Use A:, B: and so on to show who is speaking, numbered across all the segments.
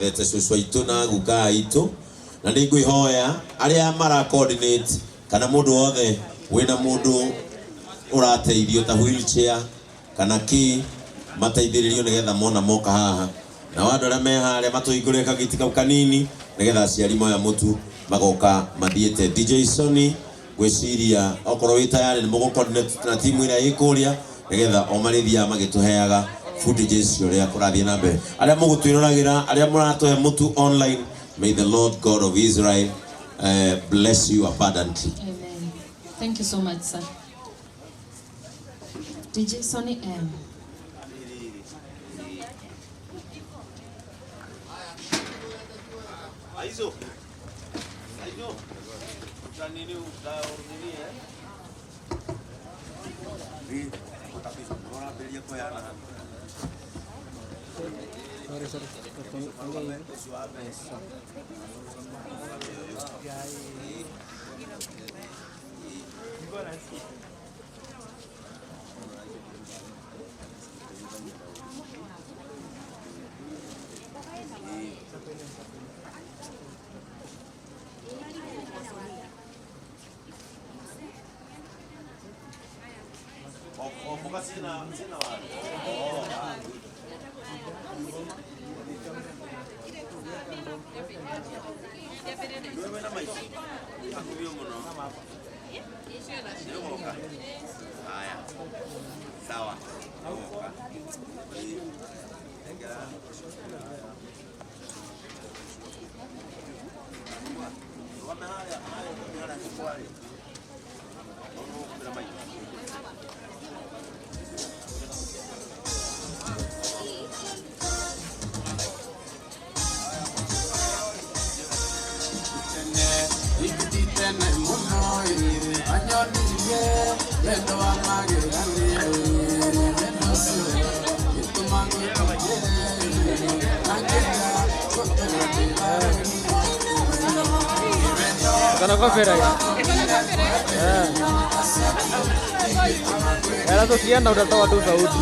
A: Ete cũcũ aitũ na guka aitũ na nĩ ngwĩhoya arĩa mara coordinate kana mũndũ wothe wĩna mũndũ ũrateithio ta wheelchair kana kĩ mateithĩrĩrio nĩgetha mona moka haha na andũ arĩa me harĩa matũhingũrĩre kagiti kau kanini nĩgetha aciari moya mũtu magoka mathiĩte. DJ Sony, ngwĩciria okorwo wĩ tayarĩ nĩ mũgũ coordinate na timu ĩrĩa ĩ kũrĩa nĩgetha o marĩthiaga magĩtũheaga footage icio ũrĩa kũrathiĩ na mbere. Arĩa mũgũtwĩroragĩra, arĩa mũratũhe mũtu online, may the Lord God of Israel bless you abundantly.
B: Amen. Thank you so much, sir. DJ Sony M.
A: Aizo. Aizo. Utanini utaonini eh?
C: Sorry, sorry.
A: Sawa.
C: Kana copyright. Eh. Sasa ukienda utatoa tu sauti.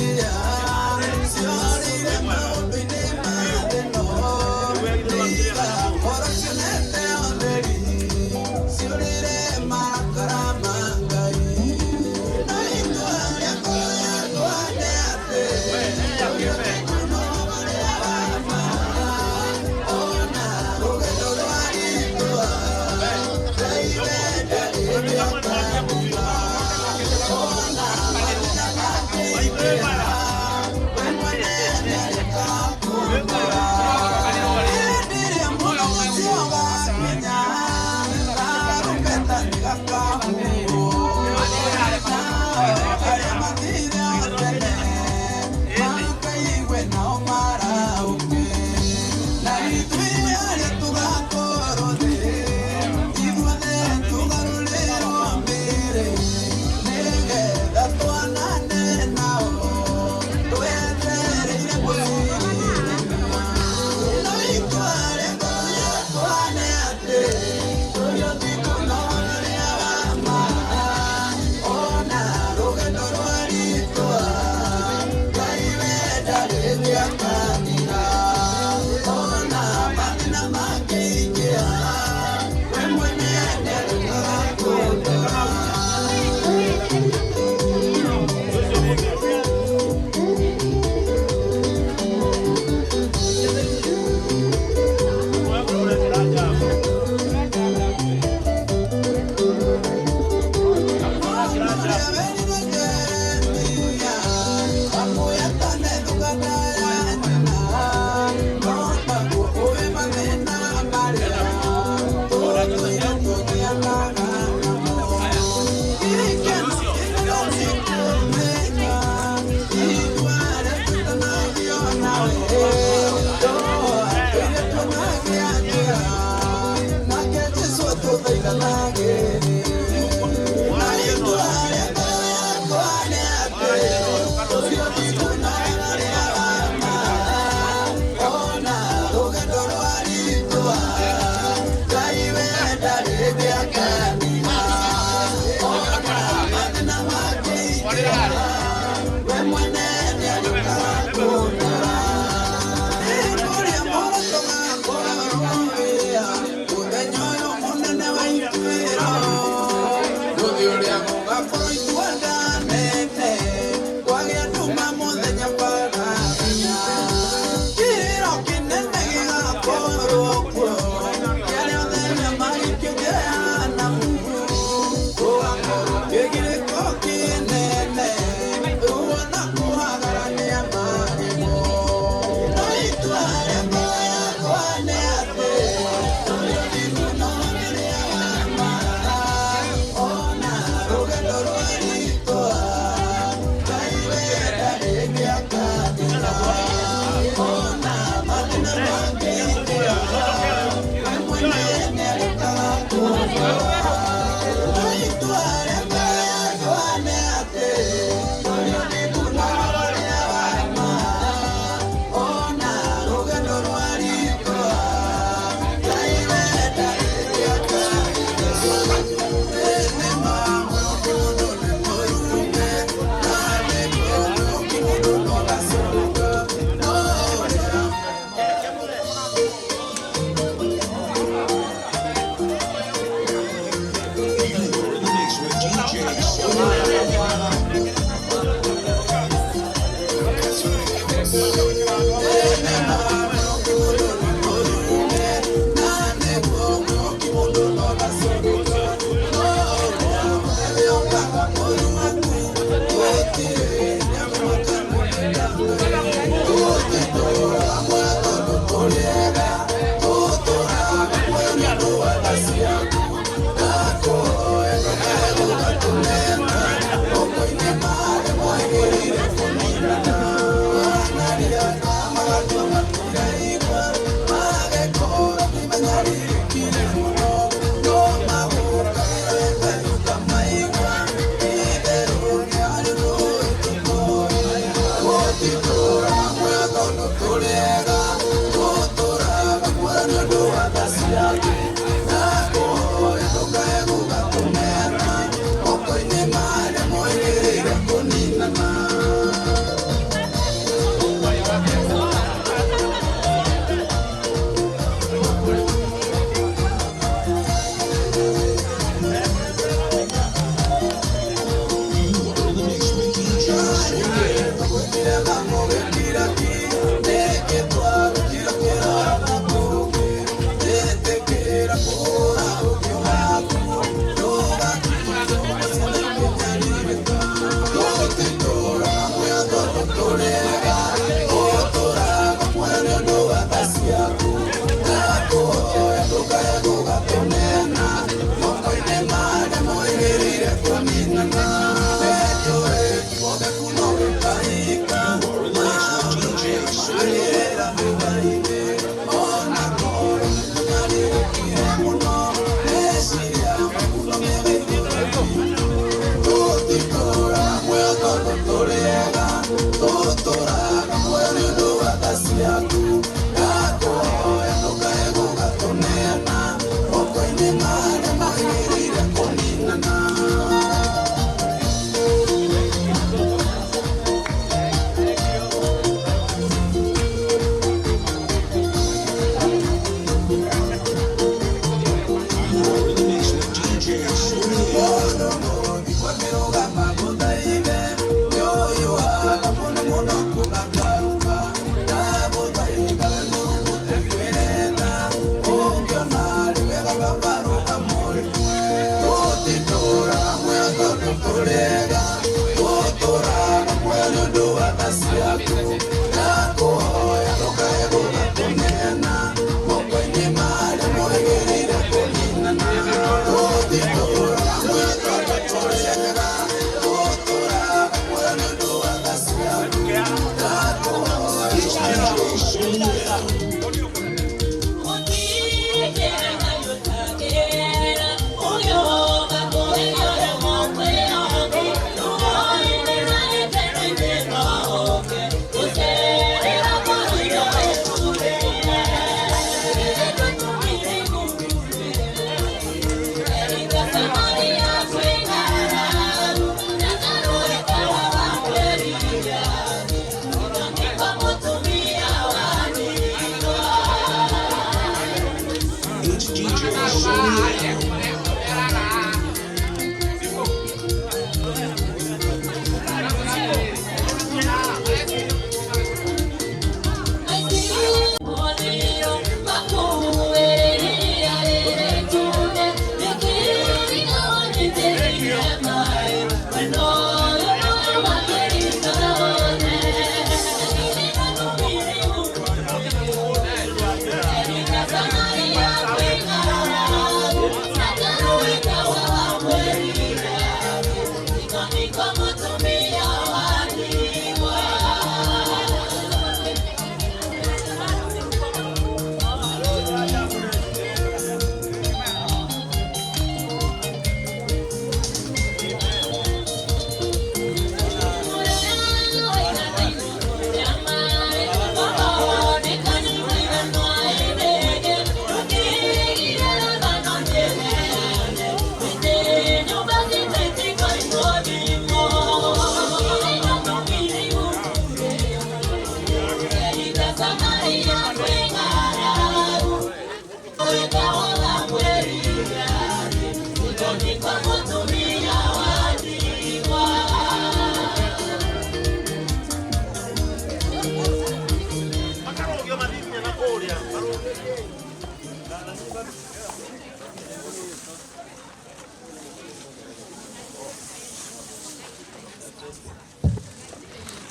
D: Yeah.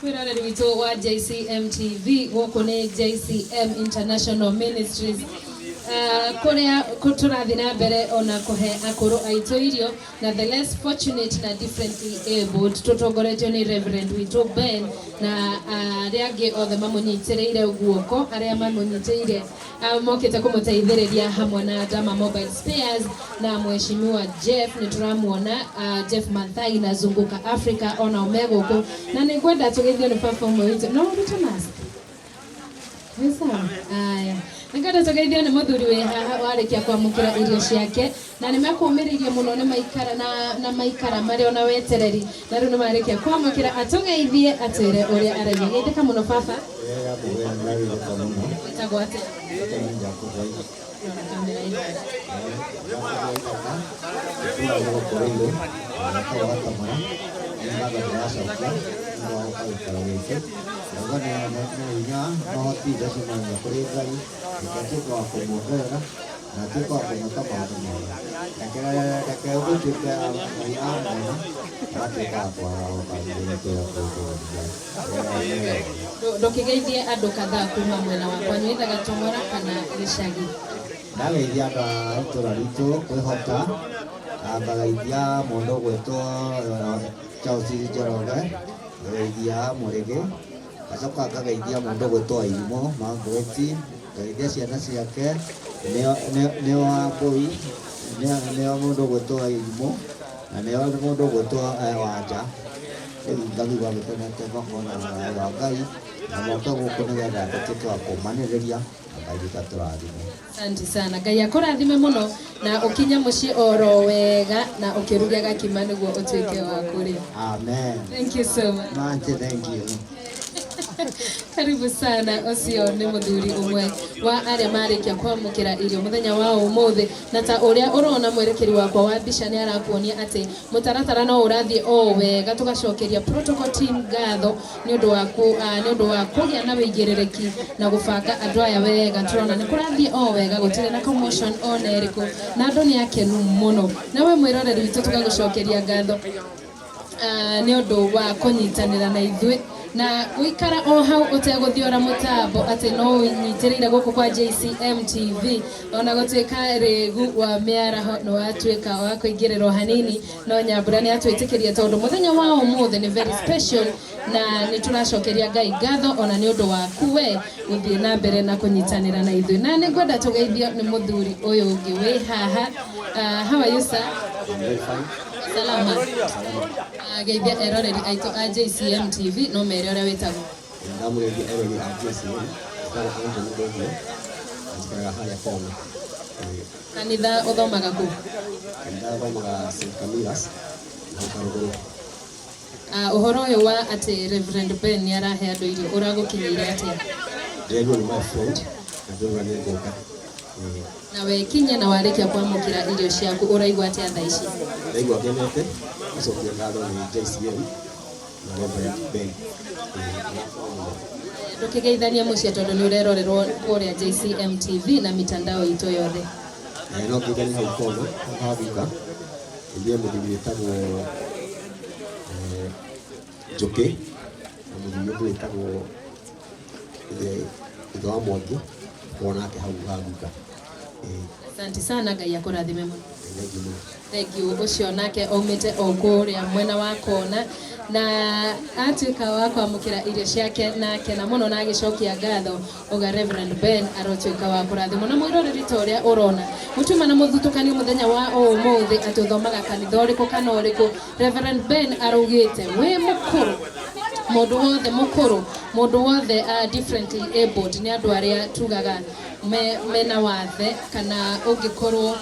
B: Mwiroreri witũ wa JCM TV, gũkũ nĩ JCM International Ministries, kũrĩa tũrathiĩ na mbere ona kũhe akũrũ aitũ irio na the less fortunate na differently abled, tũtongoretio nĩ Reverend witũ Ben na arĩa angĩ othe mamũnyitĩrĩire guoko, arĩa mamũnyitĩrĩire, mokĩte kũmũteithĩrĩria hamwe na Dama Mobile Spares na Mheshimiwa Jeff. Nĩ tũramuona Jeff Mathai na Zunguka Africa onao me gũkũ, na nĩ ngwenda tũgeithio nĩ baba ũmwe witũ. No ũrute mask? Nĩ sawa. Aya, nĩngwenda tũgeithio nĩ mũthuri wĩ haha warĩkia kwamũkĩra irio ciake, na nĩ mekũmĩrĩirie mũno, nĩ maikara na maikara marĩ ona wetereri, na rĩu nĩ marĩkia kwamũkĩra. Atũgeithie, atwĩre ũrĩa araigua. Geithĩka mũno, baba.
D: Wega mũgeni, ndagĩtheka mũno.
B: Wĩtagwo atĩa?
D: Tene Jacob Waithaka.
B: Rora kamera ĩno.
D: Jacob Waithaka, itũũra nĩ gũkũ Rũirũ, na Gatamara, nĩ ngatho ndĩracokia nĩ wa gũka gĩikaro gĩkĩ. Ndauga nĩ hinya na ũhoti ndacimagia kũrĩ Ngai, reke atuĩke wa kũmuongerera na atuĩke wa kũmwĩka maũndũ mega. Reke gũtuĩke Ngai amuona agatuĩka wa kwarahũka gũtũra kũndũ.
B: Ndũkĩgeithie andũ kadhaa kuma mwena wa kwanyu, either Gatong'ora kana gĩcagi.
D: Ndageithia andũ a itũũra ritũ kwĩhota, ngageithia mũndũ ũgwĩtwo Charles Njoroge, ngageithia Mũrĩgĩ, ngacoka ngageithia mũndũ ũgwĩtwo Irimũ Margaret, ngageithia ciana ciake nĩo Wambũi, nĩo mũndũ ũgwĩtwo Irimũ na nĩo mũndũ ũgwĩtwo Wanja. Rĩu ngaigua gĩkenete, ngakona thayũ wa Ngai na moke gũkũ nĩgetha tũtuĩke wa kũmanĩrĩria na Ngai witũ atũrathime.
B: Asante sana. Ngai akũrathime mũno na ũkinye mũciĩ oro wega na ũkĩruge gakima nĩguo ũtuĩke wa kũrĩa.
D: Amen.
B: Thank you so much.
D: Mante, thank you.
B: Karibu sana. Ũcio nĩ mũthuri ũmwe wa arĩa marĩkia kwamũkĩra irio mũthenya wa ũmũthĩ, na ta ũrĩa ũrona mwerekeri wakwa wa mbica nĩ arakuonia atĩ mũtaratara no ũrathiĩ o wega. Tũgacokeria protocol team ngatho nĩ ũndũ wa kũgĩa na wĩigĩrĩrĩki na gũbanga andũ aya wega. Tũrona nĩ kũrathiĩ o wega, gũtirĩ na commotion ona ĩrĩkũ, na andũ nĩ akenu mũno. Nawe mwĩroreri witũ, tũgagũcokeria ngatho nĩ ũndũ wa kũnyitanĩra na ithuĩ na gũikara o hau ũtegũthiora mũtambo, atĩ no ũnyitĩrĩire gũkũ kwa JCM TV, ona gũtuĩka rĩgu wa mĩaraho nĩ watuĩka wa kũingĩrĩrwo hanini, no Nyambura nĩ atwĩtĩkĩria tondũ mũthenya wa ũmũthĩ nĩ very special, na nĩ tũracokeria Ngai ngatho ona nĩ ũndũ waku we gũthiĩ na mbere na kũnyitanĩra na ithuĩ. Na nĩ ngwenda tũgeithio nĩ mũthuri ũyũ ũngĩ wĩ haha. How are you, sir?
D: I'm very fine.
B: Salama. Geithia eroreri aitũ a JCM TV, no mere ũrĩa wĩtagwo.
D: Ndamũgeithia erori a JCM, njĩtagwo Anthony Ndũng'ũ, na njikaraga harĩa Kona.
B: Kanitha ũthomaga kũ?
D: Kanitha thomaga St. Camillus, hau Karũgũrũ.
B: Ũhoro ũyũ wa atĩ Reverend Ben nĩ arahe andũ irio ũragũkinyĩire atĩa?
D: Ndĩrerirwo nĩ my friend na ndĩrauga nĩ ngũka.
E: Ĩĩ.
B: Na wekinya na warĩkia kwamũkĩra irio ciaku, ũraigua atĩa thaa ici?
E: Ndaigua ngenete. Gũcokia ngatho nĩ JCM na Reverend Ben. Ĩĩ, mũno.
B: Ndũkĩgeithanie mũciĩ tondũ nĩ ũrerorerwo kũrĩa JCM TV na mitandao itũ yothe.
E: No ngeithanie hau kona hau haguka ngeithie mũthuri wĩtagwo Njũkĩ na mũthuri ũngĩ wĩtagwo ithe wa Mwangi, korwo nake hau haguka. Ĩĩ.
B: Asante sana, Ngai akũrathime mũno.
E: Thank you mũno.
B: Thank you. Ũcio nake aumĩte o kũrĩa mwena wa kona na atuĩka wa kwamũkĩra irio ciake na akena mũno na agĩcokia ngatho uga Reverend Ben arotuĩka wa kũrathimwo. Na mwĩroreri, ta ũrĩa ũrona, mũtuma na mũthutũkanio mũthenya wa ũmũthĩ atĩ ũthomaga kanitha ũrĩkũ kana ũrĩkũ, Reverend Ben araugĩte wĩ mũkũrũ, mũndũ wothe mũkũrũ, mũndũ wothe differently abled, nĩ andũ arĩa tugaga mena wathe kana ũngĩkorwo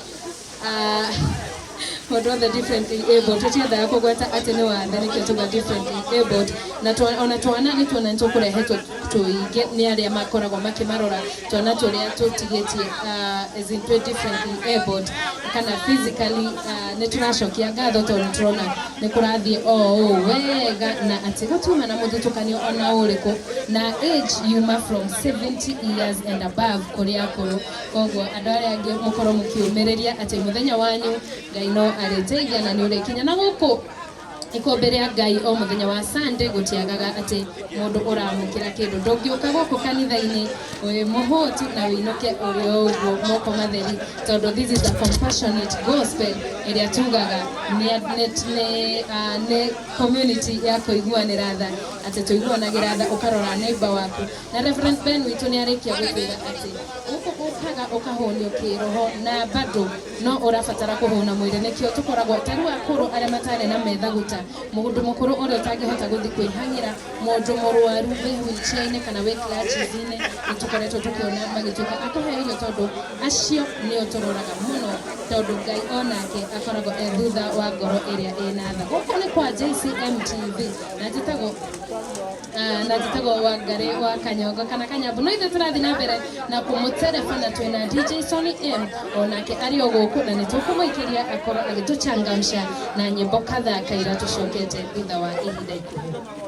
B: mũndũ wothe differently abled, tũtiendaga kũgweta atĩ nĩ wathe, nĩkĩo tuga differently abled. Na ona twana nĩ tuona nĩ tũkũrehetwo tũingĩ nĩ arĩa makoragwo makĩmarora, twana tũrĩa tũtigĩtie, as in twĩ differently abled kana physically, nĩ tũracokia ngatho tondũ nĩ tũrona nĩ kũrathiĩ o ũũ wega na atĩ gũtiuma na mũthutũkanio ona ũrĩkũ, na age yuma from 70 years and above kũrĩ akũrũ. Koguo andũ arĩa angĩ mũkorwo mũkĩũmĩrĩria atĩ mũthenya wanyu Ngai no arĩteithia na nĩ ũrĩkinya. Na gũkũ ikũmbĩ rĩa Ngai o mũthenya wa Sunday gũtiagaga atĩ mũndũ ũramũkĩra kĩndũ. Ndũngĩũka gũkũ kanitha-inĩ wĩ mũhũtu na wĩinũke ũrĩ o ũguo moko matheri, tondũ this is a compassionate gospel ĩrĩa tugaga nĩ community ya kũiguanĩra tha, atĩ tũiguanagĩra tha, ũkarora neighbor waku. Na Reverend Ben witũ nĩ arĩkia gũtwĩra atĩ gũkũ ũkaga ũkahũnio kĩroho na bado no ũrabatara kũhũna mwĩrĩ. Nĩkĩo tũkoragwo ta rĩu akũrũ arĩa matarĩ na methaguta, mũndũ mũkũrũ ũrĩa ũtangĩhota gũthiĩ kwĩhang'ĩra, mũndũ mũrwaru wĩ wheelchair-inĩ kana wĩ crutches-inĩ, nĩ tũkoretwo tũkĩona magĩtuĩka akũheo irio, tondũ acio nĩo tũroraga mũno, tondũ Ngai onake akoragwo e thutha wa ngoro ĩrĩa ĩna tha. Gũkũ nĩ kwa JCM TV na njĩtagwo Wangari wa Kanyongo kana Kanyambu. No ithuĩ tũrathiĩ na mbere na kũmũterebana, twĩna DJ Sony M onake arĩ o gũkũ na nĩ tũkũmũikĩria akorwo agĩtũchangamsha na nyĩmbo kadhaa kaira tũcokete thutha wa ihinda ikuhĩ.